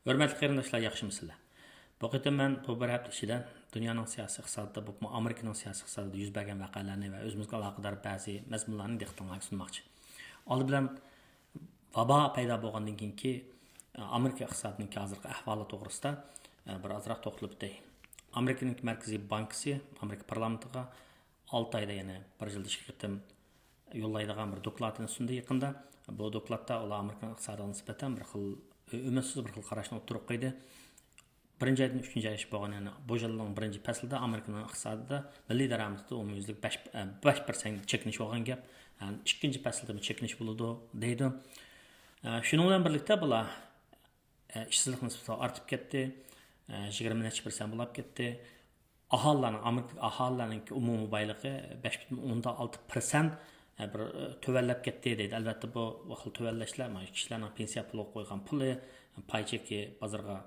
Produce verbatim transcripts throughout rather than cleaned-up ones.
ھۆرمەتلىك قېرىنداشلار، ياخشىمۇسىلەر؟ بۇ قېتىم مەن بۇ بىر ھەپتە ئىچىدە دۇنيانىڭ سىياسىي ئىقتىسادىدا، بولۇپمۇ ئامېرىكىنىڭ سىياسىي ئىقتىسادىدا يۈز بەرگەن ۋەقەلەرنى ۋە ئۆزىمىزگە ئالاقىدار بەزى مەزمۇنلارنى دىققىتىڭلارغا سۇنماقچى. ئالدى بىلەن، ۋابا پەيدا بولغاندىن كېيىنكى، ئە، ئامېرىكا ئىقتىسادىنىڭكى ھازىرقى ئەھۋالى توغرىسىدا، ئە، بىر ئازراق توختىلىپ ئۆتەي. ئامېرىكىنىڭ مەركىزىي بانكىسى ئامېرىكا پارلامېنتىغا ئالتە ئايدا، يەنى بىر يىلدا ئىككى قېتىم يوللايدىغان بىر دوكلاتىنى سۇندى يېقىندا. بۇ دوكلاتتا ئۇلار ئامېرىكىنىڭ ئىقتىسادىغا نىسبەتەن بىر خىل ئۈمىدسىز، بىر خىل قاراشنى ئوتتۇرىغا قويدى. بىرىنچى ئايدىن ئۈچىنچى ئايغىچە بولغان، يەنى بۇ يىلنىڭ بىرىنچى پەسلىدە ئامېرىكىنىڭ ئىقتىسادىدا مىللىي دارامىتىدا ئومۇميۈزلۈك بەش، بەش پىرسەنت چېكىنىش بولغان گەپ. يەنى ئىككىنچى پەسىلدىمۇ چېكىنىش بولىدۇ، دەيدۇ. شۇنىڭ بىلەن بىرلىكتە، بۇلار ئىشسىزلىق نىسبىتى ئارتىپ كەتتى. يىگىرمە نەچچە پىرسەنت بولاپ كەتتى. ئاھالىلەرنىڭ، ئامېرىكىدىكى ئاھالىلەرنىڭكى ئومۇمىي بايلىقى بەش پۈتۈن ئوندىن ئالتە پىرسەنت بىر، ئە، تۆۋەنلەپ كەتتى دەيدۇ. ئەلۋەتتە، بۇ، بۇ خىل تۆۋەنلەشلەر، مانا، كىشىلەرنىڭ پېنسىيە پۇلىغا قويغان پۇلى، پاي چېكى، بازارغا،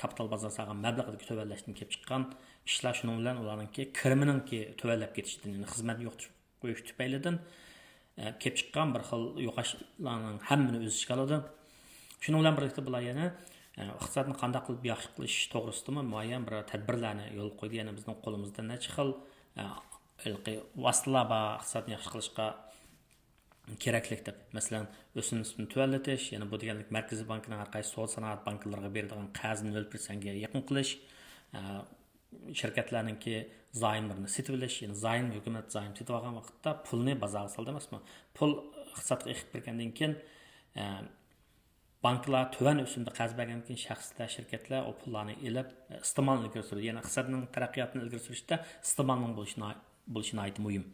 كاپىتال بازارغا سالغان مەبلىغىدىكى تۆۋەنلەشتىن كېلىپ چىققان ئىشلار، شۇنىڭ بىلەن ئۇلارنىڭكى كىرىمىنىڭكى تۆۋەنلەپ كېتىشىدىن، يەنى خىزمەت يوقىتىپ قويۇش تۈپەيلىدىن، ئە، كېلىپ چىققان بىر خىل يوقاشلارنىڭ ھەممىنى ئۆز ئىچىگە ئالىدۇ. شۇنىڭ بىلەن بىرلىكتە، بۇلار يەنە، ئە، ئىقتىسادنى قانداق قىلىپ ياخشى قىلىش توغرىسىدىمۇ مۇئەييەن بىر تەدبىرلەرنى يولغا قويدى. يەنى بىزنىڭ قولىمىزدا نەچچە خىل، ئە، ھېلىقى ۋاسىتىلەر بار، ئىقتىسادنى ياخشى قىلىشقا كېرەكلىك دەپ. مەسىلەن، ئۆسۈم نىسبىتىنى تۆۋەنلىتىش، يەنى بۇ دېگەنلىك مەركىزىي بانكىنىڭ ھەر قايسى سودا سانائەت بانكىلىرىغا بېرىدىغان قەرزنى نۆل پىرسەنتكە يېقىن قىلىش، ئە، شىركەتلەرنىڭكى زايوملىرىنى سېتىۋېلىش، يەنى زايوم، ھۆكۈمەت زايوم سېتىۋالغان ۋاقىتتا پۇلنى بازارغا سالدى ئەمەسمۇ؟ پۇل ئىقتىسادقا ئېقىپ كىرگەندىن كېيىن، ئە، بانكىلار تۆۋەن ئۆسۈمدە قەرز بەرگەندىن كېيىن شەخسلەر، شىركەتلەر ئۇ پۇللارنى ئېلىپ، ئە، ئىستېمالنى ئىلگىرى سۈرىدۇ. يەنى ئىقتىسادنىڭ تەرەققىياتىنى ئىلگىرى سۈرۈشتە ئىستېمالنىڭ بولۇشى ناھايىتى بولۇشى ناھايىتى مۇھىم.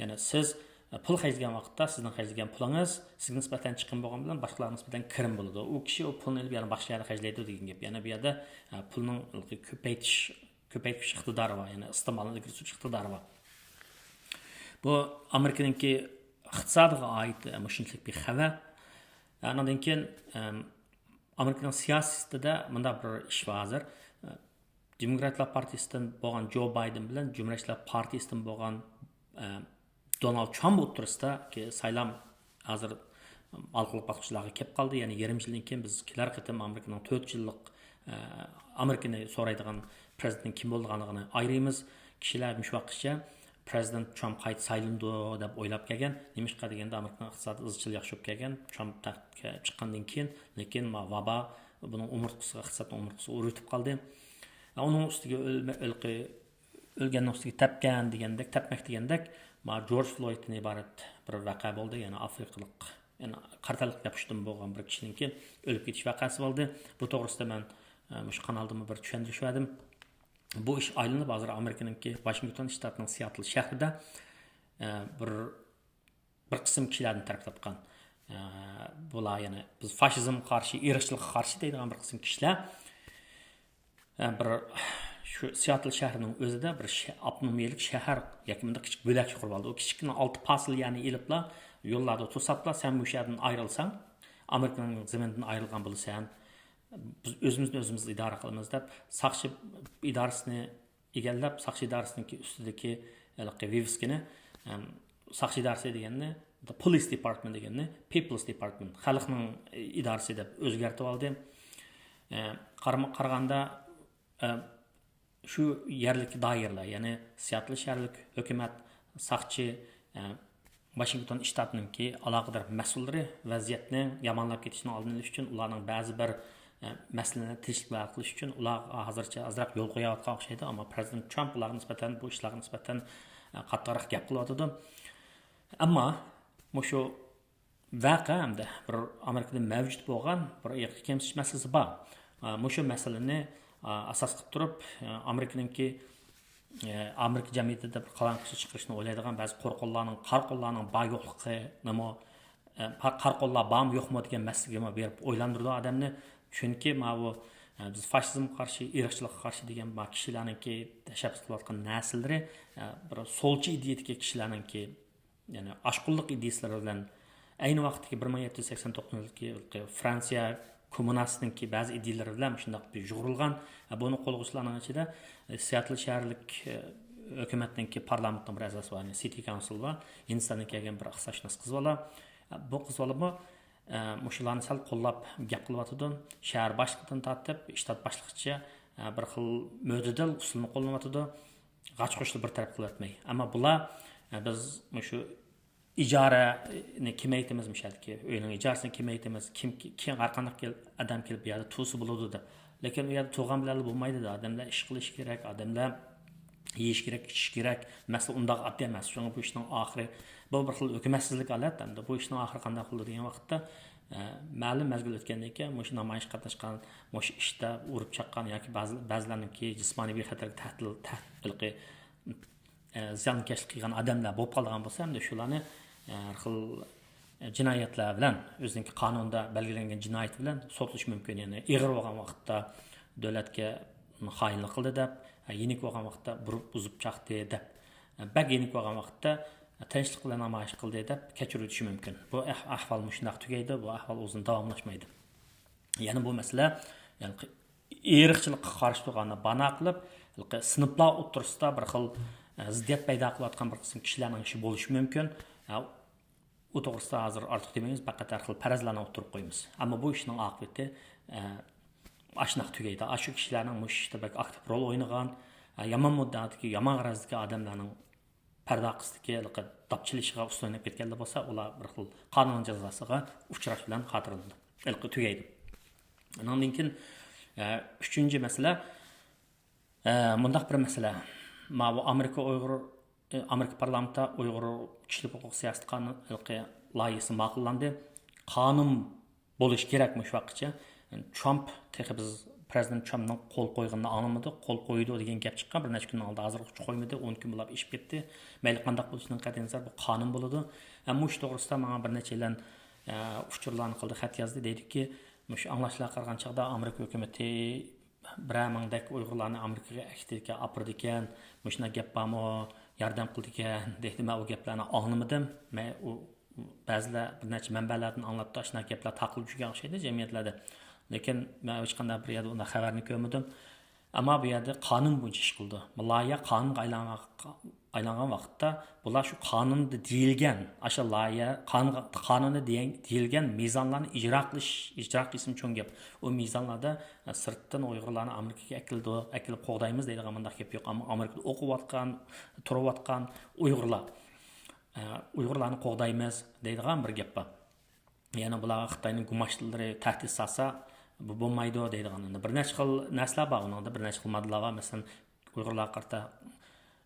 يەنى سىز، ئە، پۇل خەجلىگەن ۋاقىتتا سىزنىڭ خەجلىگەن پۇلىڭىز سىزگە نىسبەتەن چىقىم بولغان بىلەن باشقىلارغا نىسبەتەن كىرىم بولىدۇ. ئۇ كىشى ئۇ پۇلنى ئېلىپ يەنە باشقا يەردە خەجلەيدۇ دېگەن گەپ. يەنى بۇ يەردە، ئە، پۇلنىڭ كۆپەيتىش، كۆپەيتكۈچ ئىقتىدارى بار، يەنى ئىستېمالنى ئىلگىرى سۈرۈش ئىقتىدارى بار. بۇ ئامېرىكىنىڭكى ئىقتىسادىغا ئائىت، ئە، مۇشۇنچىلىك بىر خەۋەر. ئاندىن كېيىن، ئەم، ئامېرىكىنىڭ سىياسىتىدە مۇنداق بىر ئىش بار ھازىر. دېموكراتلار پارتىيىسىدىن بولغان جو بايدېن بىلەن جۇمھۇرىيەتچىلەر پارتىيىسىدىن بولغان، ئە، دونالد ترامپ ئوتتۇرىسىدا سايلام ھازىر ھالقىلىق باسقۇچلارغا كەپ قالدى. يەنى يېرىم يىلدىن كېيىن بىز كېلەر قېتىم ئامېرىكىنىڭ تۆت يىللىق، ئە، ئامېرىكىنى سورايدىغان پرېزىدېنتنىڭ كىم بولىدىغانلىقىنى ئايرىيمىز. كىشىلەر مۇشۇ ۋاقىتقىچە پرېزىدېنت ترامپ قايتا سايلىنىدۇ دەپ ئويلاپ كەلگەن. نېمىشقا دېگەندە، ئامېرىكىنىڭ ئىقتىسادى ئىزچىل ياخشى بولۇپ كەلگەن. ترامپ تەختكە چىققاندىن كېيىن، لېكىن ما-، ۋابا بۇنىڭ ئومۇرتقىسىغا، ئىقتىسادنىڭ ئومۇرتقىسىغا ئۇر يېتىپ قالدى. ئۇنىڭ ئۈستىگە ئۆلمە-، ھېلىقى ئۆلگەننىڭ ئۈستىگە تەپكەن دېگەندەك، تەپمەك دېگەندەك، ما جورج فلويدتىن ئىبارەت بىر ۋەقە بولدى. يەنى ئافرىقىلىق، يەنى قارا تەنلىك ياپۇشتىن بولغان بىر كىشىنىڭكى ئۆلۈپ كېتىش ۋەقەسى بولدى. بۇ توغرىسىدا مەن، ئە، مۇشۇ قانالدىمۇ بىر چۈشەندۈرۈش بەردىم. بۇ ئىش ئايلىنىپ، ھازىر ئامېرىكىنىڭكى ۋاشىنگتون شتاتىنىڭ سىياتل شەھىرىدە، ئە، بىر، بىر قىسىم كىشىلەردىن تەرەپ تاپقان. ئە، بۇلار يەنى بىز فاشىزمغا قارشى، ئىرقچىلىققا قارشى دەيدىغان بىر قىسىم كىشىلەر، ئە، بىر شۇ سىياتل شەھىرىنىڭ ئۆزىدە بىر شە-، ئاپتونومىيەلىك شەھەر ياكى مۇنداق كىچىك بۆلەكچە قۇرۇپ ئالدى. ئۇ كىچىككىنە ئالتە پاسىل يەرنى ئېلىپلا يوللاردا توساپلا، «سەن مۇشۇ يەردىن ئايرىلساڭ، ئامېرىكىنىڭ زېمىنىدىن ئايرىلغان بولىسەن. بىز ئۆزىمىزنى ئۆزىمىز ئىدارە قىلىمىز» دەپ، ساقچى ئىدارىسىنى ئىگىلەپ، ساقچى ئىدارىسىنىڭكى ئۈستىدىكى ھېلىقى ۋىۋىسكىنى، ئەم، ساقچى ئىدارىسى دېگەننى، پولىس دېپارتمېنت دېگەننى پىپلس دېپارتمېنت، خەلقنىڭ ئىدارىسى دەپ ئۆزگەرتىۋالدى. ئە، قارىما-، قارىغاندا، ئە، شۇ يەرلىك دائىرىلەر، يەنى سىياتل شەھەرلىك ھۆكۈمەت، ساقچى، ئە، ۋاشىنگتون شتاتىنىڭكى ئالاقىدار مەسئۇللىرى ۋەزىيەتنى يامانلاپ كېتىشىنىڭ ئالدىنى ئېلىش ئۈچۈن ئۇلارنىڭ بەزى بىر، ئە، مەسىلىنى تىنچلىق بىلەن ھەل قىلىش ئۈچۈن ئۇلار ھازىرچە ئازراق يول قويۇۋاتقان ئوخشايدۇ، ئەمما پرېزىدېنت ترامپ ئۇلارغا نىسبەتەن، بۇ ئىشلارغا نىسبەتەن، ئە، قاتتىقراق گەپ قىلىۋاتىدۇ. ئەمما مۇشۇ ۋەقە ھەمدە بىر ئامېرىكىدا مەۋجۇت بولغان بىر ئىرقىي كەمسىتىش مەسىلىسى بار. ئە، مۇشۇ مەسىلىنى، ئە، ئاساس قىلىپ تۇرۇپ، ئە، ئامېرىكىنىڭكى، ئە، ئامېرىكا جەمئىيىتىدە بىر قالاڭقۇسى چىقىرىشنى ئويلايدىغان بەزى قورقۇنلارنىڭ، قارا قوللارنىڭ بار يوقلۇقىنىمۇ، ئە، قا-، قارا قوللار بارمۇ يوقمۇ دېگەن مەسىلىگىمۇ بېرىپ ئويلاندۇرىدۇ ئادەمنى. چۈنكى ماۋۇ، ئە، بىز فاشىزمغا قارشى، ئىرقچىلىققا قارشى دېگەن ما كىشىلەرنىڭكى تەشەببۇس قىلىۋاتقان نەرسىلىرى، ئە، بىر سولچى ئىدىيىدىكى كىشىلەرنىڭكى، يەنى ئاشقۇنلۇق ئىدىيىسىلىرى بىلەن، ئەينى ۋاقىتتىكى بىر مىڭ يەتتە يۈز سەكسەن توققۇزىنچى يىلقى فرانسىيە كوممۇنىستىنىڭكى بەزى ئىدىيىلىرى بىلەن مۇشۇنداق بىر يۇغۇرۇلغان. بۇنى قوللىغۇچىلارنىڭ ئىچىدە، ئە، سىياتل شەھەرلىك، ئە، ھۆكۈمەتنىڭكى پارلامېنتنىڭ بىر ئەزاسى بار، يەنى سىتى كاۋنسىل بار، ھىندىستاندىن كەلگەن بىر ئىقتىسادشۇناس قىز بالا. ئە، بۇ قىز بالىمۇ ئە، مۇشۇلارنى سەل قوللاپ گەپ قىلىۋاتىدۇ. شەھەر باشلىقىدىن تارتىپ شتات باشلىقىچە، ئە، بىر خىل مۆتىدىل ئۇسۇلنى قوللىنىۋاتىدۇ. غاچ-غۇچنى بىر تەرەپ قىلىۋەتمەي. ئەمما بۇلار، ئە، بىز مۇشۇ ئىجارىنى كېمەيتىمىز، مۇشۇ يەردىكى ئۆينىڭ ئىجارىسىنى كېمەيتىمىز، كىم، كىم، ھەر قانداق كېل-، ئادەم كېلىپ بۇ يەردە تۇرسا بولىدۇ دەپ. لېكىن ئۇ يەردە تۇرغان بىلەنلا بولمايدۇ، ئادەملەر ئىش قىلىشى كېرەك، ئادەملەر يېيىش كېرەك، ئىچىش كېرەك. مەسىلە ئۇنداق ئاددىي ئەمەس. شۇڭا بۇ ئىشنىڭ ئاخىرى، بۇ بىر خىل ھۆكۈمەتسىزلىك ھالەت ئەمدى. بۇ ئىشنىڭ ئاخىرى قانداق بولىدۇ دېگەن ۋاقىتتا، ئە، مەلۇم مەزگىل ئۆتكەندىن كېيىن مۇشۇ نامايىش قاتناشقان، مۇشۇ ئىشتا ئۇرۇپ چاققان ياكى بەزى، بەزىلەرنىڭكى جىسمانىي بىخەتەرلىككە تەھدىت، تەھدىت، ئە، زىيانكەشلىك قىلغان ئادەملەر بولۇپ قالىدىغان بولسا، ئەمدى شۇلارنى، ئە، ھەر خىل، ئە، جىنايەتلەر بىلەن، ئۆزىنىڭكى قانۇندا بەلگىلەنگەن جىنايەت بىلەن سوتلاش مۇمكىن. يەنى ئېغىر بولغان ۋاقىتتا دۆلەتكە خائىنلىق قىلدى دەپ، ئە، يېنىك بولغان ۋاقىتتا بۇرۇپ بۇزۇپ چاقتى دەپ، ئە، بەك يېنىك بولغان ۋاقىتتا، ئە، تىنچلىق بىلەن نامايىش قىلدى دەپ كەچۈرۈۋېتىشى مۇمكىن. بۇ ئەھ-، ئەھۋال مۇشۇنداق تۈگەيدۇ، بۇ ئەھۋال ئۇزۇن داۋاملاشمايدۇ. يەنە بۇ مەسىلە، يەنى ئىرقچىلىققا قارشى تۇرغاننى بانا قىلىپ، ھېلىقى سىنىپلار ئوتتۇرىسىدا بىر خىل، ئە، زىددىيەت پەيدا قىلىۋاتقان بىر قىسىم كىشىلەرنىڭ ئىشى بولۇشى مۇمكىن. ئە، ئۇ توغرىسىدا ھازىر ئارتۇق دېمەيمىز، پەقەت ھەر خىل پەرەزلەرنى ئوتتۇرىغا قويىمىز. ئەمما بۇ ئىشنىڭ ئاقىۋىتى، ئە، ئاشۇنداق تۈگەيدۇ. ئاشۇ كىشىلەرنىڭ مۇشۇ ئىشتا بەك ئاكتىپ رول ئوينىغان، ئە، يامان مۇددىئادىكى، يامان غەرەزدىكى ئادەملەرنىڭ پەردە ئارقىسىدىكى ھېلىقى داپ چېلىشىغا ئۇستىلىنىپ كەتكەنلەر بولسا، ئۇلار بىر خىل قانۇن جازاسىغا ئۇچراش بىلەن خاتىرىلىنىدۇ. ھېلىقى تۈگەيدۇ. ئۇنىڭدىن كېيىن، ئە، ئۈچىنچى مەسىلە، ئە، مۇنداق بىر مەسىلە. ماۋۇ ئامېرىكا ئۇيغۇر، ئە، ئامېرىكا پارلامېنتىدا ئۇيغۇر كىشىلىك ھوقۇق سىياسىتى قانۇن، ھېلىقى لايىھىسى ماقۇللاندى. قانۇن بولۇش كېرەك مۇشۇ ۋاقىتقىچە. ترامپ تېخى بىز پرېزىدېنت ترامپنىڭ قول قويغىنىنى ئاڭلىمىدۇق. قول قويىدۇ دېگەن گەپ چىققان بىر نەچچە كۈننىڭ ئالدىدا، ھازىرغىچە قويمىدى. ئون كۈن بولاپ ئېشىپ كەتتى. مەيلى قانداق بولۇشىدىن قەتئىينەزەر بۇ قانۇن بولىدۇ. ھەم مۇشۇ توغرىسىدا ماڭا بىر نەچچە يىلدىن، ئە، ئۇچۇرلارنى قىلدى، خەت يازدى. دەيدۇكى، مۇشۇ ئاڭلاشلارغا قارىغان چاغدا ئامېرىكا ھۆكۈمىتى بىرەر مىڭدەك ئۇيغۇرلارنى ئامېرىكىغا ئەكېتىدىكەن، ئاپىرىدىكەن، مۇشۇنداق گەپ بارمۇ، ياردەم قىلىدىكەن دەيدۇ. مەن ئۇ گەپلەرنى ئاڭلىمىدىم. مەن ئۇ بەزىلەر بىر نەچچە مەنبەلەردىن ئاڭلاپتۇ، ئاشۇنداق گەپلەر تارقىلىپ يۈرگەن ئوخشايدۇ جەمئىيەتلەردە. لېكىن مەن ھېچقانداق بىر يەردە ئۇنداق خەۋەرنى كۆرمىدىم. ئەمما بۇ يەردە قانۇن بويىچە ئىش قىلىدۇ. بۇ لايىھە قانۇنغا ئايلانغان، ئايلانغان ۋاقىتتا بۇلار شۇ قانۇندا دېيىلگەن، ئاشۇ لايىھە قانۇنغا، قانۇندا دېيەن-، دېيىلگەن مىزانلارنى ئىجرا قىلىش، ئىجرا قىلىشمۇ چوڭ گەپ. ئۇ مىزانلاردا، ئە، سىرتتىن ئۇيغۇرلارنى ئامېرىكىغا ئەكېلىدۇ، ئەكېلىپ قوغدايمىز دەيدىغان مۇنداق گەپ يوق. ئەمما ئامېرىكىدا ئوقۇۋاتقان، تۇرۇۋاتقان ئۇيغۇرلار، ئە، ئۇيغۇرلارنى قوغدايمىز دەيدىغان بىر گەپ بار. يەنە بۇلارغا خىتاينىڭ گۇماشتىلىرى تەھدىت سالسا، بۇ بولمايدۇ دەيدىغان. ئەمدى بىر نەچچە خىل نەرسىلەر بار ئۇنىڭدا، بىر نەچچە خىل ماددىلار بار. مەسىلەن، ئۇيغۇرلارغا قارىتا،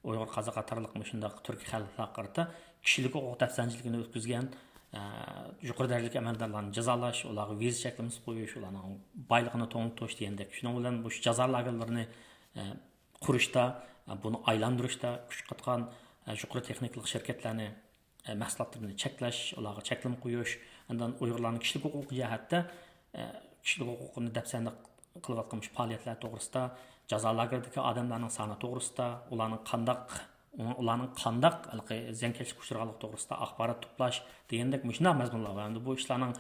ئۇيغۇر، قازاق قاتارلىق مۇشۇنداق تۈركىي خەلقلەرگە قارىتا كىشىلىك ھوقۇق دەپسەندىچىلىكىنى ئۆتكۈزگەن، ئە، يۇقىرى دەرىجىلىك ئەمەلدارلارنى جازالاش، ئۇلارغا ۋىزا چەكلىمىسى قويۇش، ئۇلارنىڭ بايلىقىنى توڭلىتىش دېگەندەك. شۇنىڭ بىلەن مۇشۇ جازا لاگېرلىرىنى، ئە، قۇرۇشتا، ئە، بۇنى ئايلاندۇرۇشتا كۈچ قاتقان، ئە، يۇقىرى تېخنىكىلىق شىركەتلەرنى، ئە، مەھسۇلاتلىرىنى چەكلەش، ئۇلارغا چەكلىمە قويۇش، ئاندىن ئۇيغۇرلارنىڭ كىشىلىك ھوقۇقى جەھەتتە، ئە، كىشىلىك ھوقۇقىنى دەپسەندە قىلىۋاتقان مۇشۇ پائالىيەتلەر توغرىسىدا، جازا لاگېرىدىكى ئادەملەرنىڭ سانى توغرىسىدا، ئۇلارنىڭ قانداق، ئۇلارنىڭ قانداق ھېلىقى زىيانكەشلىككە ئۇچرىغانلىقى توغرىسىدا ئاخبارات توپلاش دېگەندەك مۇشۇنداق مەزمۇنلار بار. ئەمدى بۇ ئىشلارنىڭ،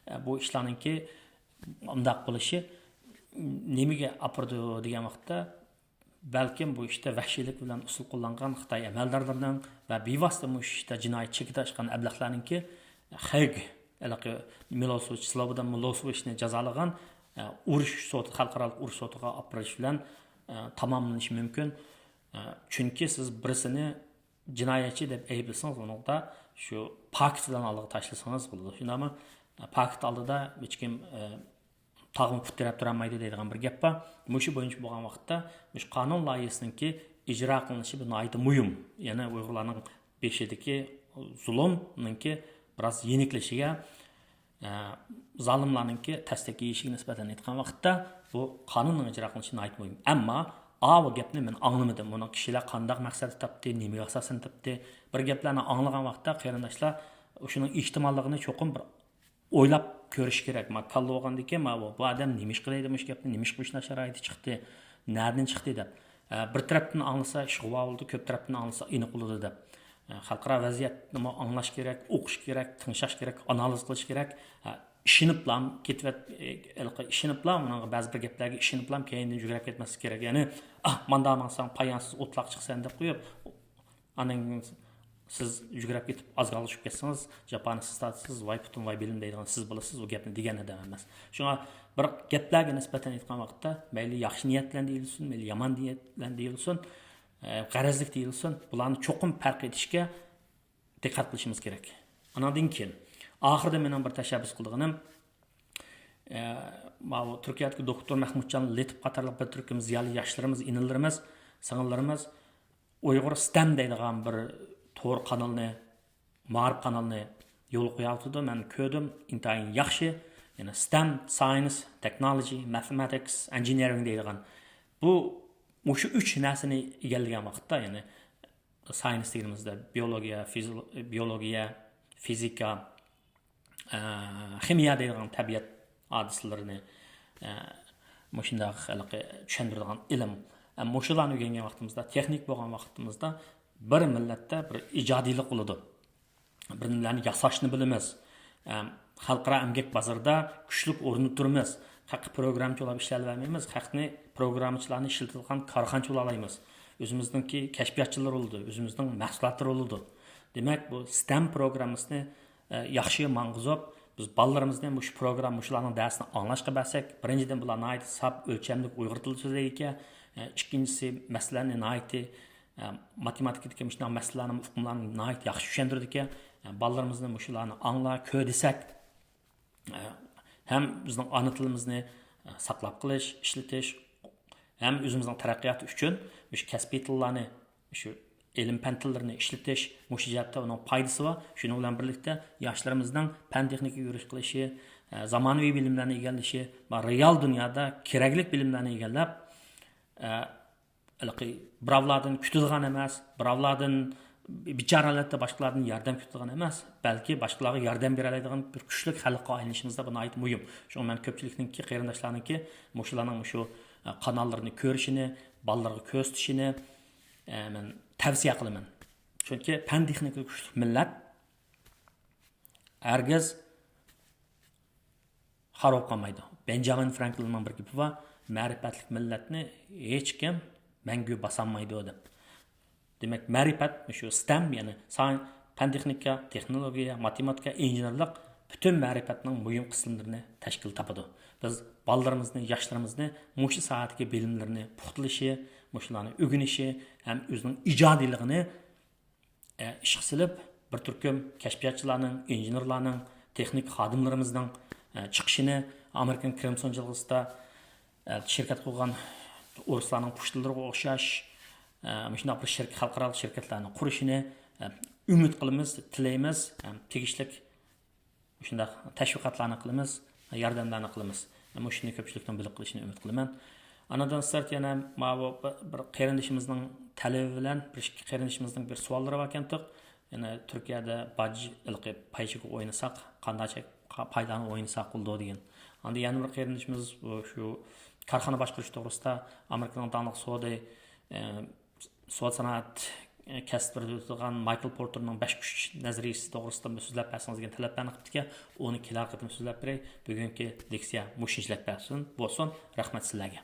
ئە، بۇ ئىشلارنىڭكى ئۇنداق بولۇشى نېمىگە ئاپىرىدۇ دېگەن ۋاقىتتا، بەلكىم بۇ ئىشتا ۋەھشىيلىك بىلەن ئۇسۇل قوللانغان خىتاي ئەمەلدارلىرىنىڭ ۋە بىۋاسىتە مۇشۇ ئىشتا جىنايەت چېكىدە ئاشقان ئەبلەخلەرنىڭكى خېگ، ھېلىقى مىلوسېۋىچ، سلوبودان مىلوسېۋىچنى جازالىغان، ئە، ئۇرۇش سوتى، خەلقئارالىق ئۇرۇش سوتىغا ئاپىرىش بىلەن، ئە، تاماملىنىشى مۇمكىن. ئە، چۈنكى سىز بىرسىنى جىنايەتچى دەپ ئەيىبلىسىڭىز، ئۇنىڭدا شۇ پاكىت بىلەن ئالغا تاشلىسىڭىز بولىدۇ. شۇنداقمۇ؟ پاكىت ئالدىدا ھېچكىم، ئە، تاغمۇ پۇت تىرەپ تۇرالمايدۇ دەيدىغان بىر گەپ بار. مۇشۇ بويىچە بولغان ۋاقىتتا مۇشۇ قانۇن لايىھىسىنىڭكى ئىجرا قىلىنىشى بۇ ناھايىتى مۇھىم. يەنى ئۇيغۇرلارنىڭ بېشىدىكى زۇلۇمنىڭكى بىراز يېنىكلىشىگە، ئە، زالىملارنىڭكى تەستەك يېيىشىگە نىسبەتەن ئېيتقان ۋاقىتتا بۇ قانۇننىڭ ئىجرا قىلىنىشى ناھايىتى مۇھىم. ئەمما ئاۋۇ گەپنى مەن ئاڭلىمىدىم. بۇنىڭ كىشىلەر قانداق مەقسەتتە تاپتى، نېمىگە ئاساسەن تاپتى؟ بىر گەپلەرنى ئاڭلىغان ۋاقىتتا قېرىنداشلار شۇنىڭ ئېھتىماللىقىنى چوقۇم بىر ئويلاپ كۆرۈش كېرەك. ما كاللا بولغاندىكىن، ما بۇ، بۇ ئادەم نېمە ئىش قىلىدۇ مۇشۇ گەپنى، نېمە ئىش مۇشۇنداق شارائىتى چىقتى، نەدىن چىقتى دەپ. ئە، بىر تەرەپتىن ئاڭلىسا ئىشقا ۋاۋۇلىدۇ، كۆپ تەرەپتىن ئاڭلىسا ئېنىق بولىدۇ دەپ. ئە، خەلقئارا ۋەزىيەتنىمۇ ئاڭلاش كېرەك، ئوقۇش كېرەك، تىڭشاش كېرەك، ئانالىز قىلىش كېرەك. ئە، ئىشىنىپلام كېتىۋەت-، ئە، ھېلىقى ئىشىنىپلا، ئۇنىڭغا بەزى بىر گەپلەرگە ئىشىنىپلام كەينىدىن يۈگۈرۈپ كەتمەسلىك كېرەك. يەنى، ئاھ، ماندا ماڭساڭ پايانسىز ئوتلاق چىقىسەن دەپ قويۇپ، ئاندىن كېيىن سىز يۈگرەپ كېتىپ ئازگالغا چۈشۈپ كەتسىڭىز، جاپانى سىز تارتىسىز، ۋاي پۇتۇم، ۋاي بېلىم دەيدىغان سىز بولىسىز. ئۇ گەپنى دېگەن ئادەم ئەمەس. شۇڭا بىر گەپلەرگە نىسبەتەن ئېيتقان ۋاقىتتا، مەيلى ياخشى نىيەت بىلەن دېيىلسۇن، مەيلى يامان نىيەت بىلەن دېيىلسۇن، ئە، غەرەزلىك دېيىلسۇن، بۇلارنى چوقۇم پەرق ئېتىشكە دىققەت قىلىشىمىز كېرەك. ئاناندىن كېيىن، ئاخىرىدا مېنىڭ بىر تەشەببۇس قىلىدىغىنىم، ئە، ماۋۇ تۈركىيەدىكى دوكتور مەھمۇتجان لېتىپ قاتارلىق بىر تۈركۈم زىيالىي ياشلىرىمىز، ئىنىلىرىمىز، سىڭىللىرىمىز ئۇيغۇر ستەم دەيدىغان بىر تور قانىلىنى، مائارىپ قانىلىنى يولغا قويۇۋاتىدۇ. مەن كۆردۈم، ئىنتايىن ياخشى. يەنى ستەم، ساينس، تېخنولوژى، ماتېماتىكس، ئىنژېنېرىنگ دەيدىغان بۇ، مۇشۇ ئۈچ نەرسىنى ئىگىلىگەن ۋاقىتتا، يەنى ساينس دېگىنىمىزدە بىيولوگىيە، فىزىو-، بىيولوگىيە، فىزىكا، ئە، خىمىيە دەيدىغان تەبىئەت ھادىسىلىرىنى، ئە، مۇشۇنداق ھېلىقى چۈشەندۈرىدىغان ئىلىم. ئە، مۇشۇلارنى ئۆگەنگەن ۋاقتىمىزدا، تېخنىك بولغان ۋاقتىمىزدا بىر مىللەتتە بىر ئىجادىيلىق بولىدۇ. بىر نېمىلەرنى ياساشنى بىلىمىز. ئە، خەلقئارا ئەمگەك بازىرىدا كۈچلۈك ئورۇندا تۇرىمىز. خەققە پروگراممىچى بولۇپ ئىشلەۋەرمەيمىز. خەقنى پروگراممىچىلارنى ئىشلىتىدىغان كارخانىچى بولالايمىز. ئۆزىمىزنىڭكى كەشپىياتچىلىرى بولىدۇ، ئۆزىمىزنىڭ مەھسۇلاتلىرى بولىدۇ. دېمەك، بۇ ستەم پروگراممىسىنى، ئە، ياخشى ماڭغۇزۇپ، بىز بالىلىرىمىزنى مۇشۇ پروگرامما، مۇشۇلارنىڭ دەرسىنى ئاڭلاشقا بەرسەك، بىرىنچىدىن، بۇلار ناھايىتى ساپ، ئۆلچەملىك ئۇيغۇر تىلىدا سۆزلەيدىكەن. ئە، ئىككىنچىسى، مەسىلىلەرنى ناھايىتى، ئە، ماتېماتىكىدىكى مۇشۇنداق مەسىلىلەرنىڭ ئۇقۇملارنى ناھايىتى ياخشى چۈشەندۈرىدىكەن. ئە، بالىلىرىمىزنى مۇشۇلارنى ئاڭلا، كۆر دېسەك، ئە، ھەم بىزنىڭ ئانا تىلىمىزنى، ئە، ساقلاپ قېلىش، ئىشلىتىش، ھەم ئۆزىمىزنىڭ تەرەققىياتى ئۈچۈن مۇشۇ كەسپىي تىللارنى، مۇشۇ ئىلىم-پەن تىللىرىنى ئىشلىتىش، مۇشۇ جەھەتتە ئۇنىڭ پايدىسى بار. شۇنىڭ بىلەن بىرلىكتە ياشلىرىمىزنىڭ پەن-تېخنىكىگە يۈرۈش قىلىشى، ئە، زامانىۋى بىلىملەرنى ئىگىلىشى، رېئال دۇنيادا كېرەكلىك بىلىملەرنى ئىگىلەپ، ئە، ھېلىقى بىراۋلاردىن كۈتىدىغان ئەمەس، بىراۋلاردىن بىچارە ھالەتتە باشقىلاردىن ياردەم كۈتىدىغان ئەمەس، بەلكى باشقىلارغا ياردەم بېرەلەيدىغان بىر كۈچلۈك خەلققە ئايلىنىشىمىز بۇ ناھايىتى مۇھىم. شۇڭا مەن كۆپچىلىكنىڭكى، قېرىنداشلارنىڭكى مۇشۇلارنىڭ مۇشۇ، ئە، قاناللىرىنى كۆرۈشىنى، بالىلارغا كۆرسىتىشىنى، ئە، مەن تەۋسىيە قىلىمەن. چۈنكى پەن-تېخنىكىدا كۈچلۈك مىللەت ھەرگىز خار بولۇپ قالمايدۇ. بېنجامىن فرانكلىننىڭ بىر گېپى بار، «مەرىپەتلىك مىللەتنى ھېچكىم مەڭگۈ باسالمايدۇ» دەپ. دېمەك، مەرىپەت، مۇشۇ ستەم، يەنى سان، پەن-تېخنىكا، تېخنولوگىيە، ماتېماتىكا، ئىنژېنېرلىق پۈتۈن مەرىپەتنىڭ مۇھىم قىسىملىرىنى تەشكىل تاپىدۇ. بىز بالىلىرىمىزنى، ياشلىرىمىزنى مۇشۇ ساھەدىكى بىلىملىرىنى پۇختىلىشى، مۇشۇلارنى ئۆگىنىشى ھەم ئۆزىنىڭ ئىجادىيلىقىنى ئە، ئىشقا سېلىپ، بىر تۈركۈم كەشپىياتچىلارنىڭ، ئىنژېنېرلارنىڭ، تېخنىك خادىملىرىمىزنىڭ، ئە، چىقىشىنى، ئامېرىكىنىڭ كرېمسون جىلغىسىدا، ئە، شىركەت قۇرغان ئورۇسلارنىڭ پۇشتىلىرىغا ئوخشاش، ئە، مۇشۇنداق بىر شىرك-، خەلقئارالىق شىركەتلەرنى قۇرۇشىنى، ئە، ئۈمىد قىلىمىز، تىلەيمىز، ئە، تېگىشلىك مۇشۇنداق تەشۋىقاتلارنى قىلىمىز، ياردەملەرنى قىلىمىز. مۇشۇنى كۆپچىلىكنىڭ بىلىپ قېلىشىنى ئۈمىد قىلىمەن. ئانىدىن سىرت يەنە ماۋۇ بىر، بىر قېرىندىشىمىزنىڭ تەلىپى بىلەن بىر ئىككى قېرىندىشىمىزنىڭ بىر سوئاللىرى باركەنتۇق. يەنە تۈركىيەدە باج ھېلىقى پايچىكا ئوينىساق، قانداق چەك-، پايدانى ئوينىساق بولىدۇ دېگەن. ئاندىن يەنە بىر قېرىندىشىمىز بۇ شۇ كارخانا باشقۇرۇش توغرىسىدا ئامېرىكىنىڭ داڭلىق سودى، ئە، سودا سانائەت كەسىپلىرىدا ئۆتىدىغان مايكل پورتېرنىڭ بەش كۈچ نەزەرىيىسى توغرىسىدا سۆزلەپ بەرسىڭىز دېگەن تەلەپلەرنى قىپتىكەن. ئۇنى كېلەر قېتىم سۆزلەپ بېرەي. بۈگۈنكى لېكسىيە مۇشۇنچىلىك بولسۇن. بولسۇن. رەھمەت سىلەرگە.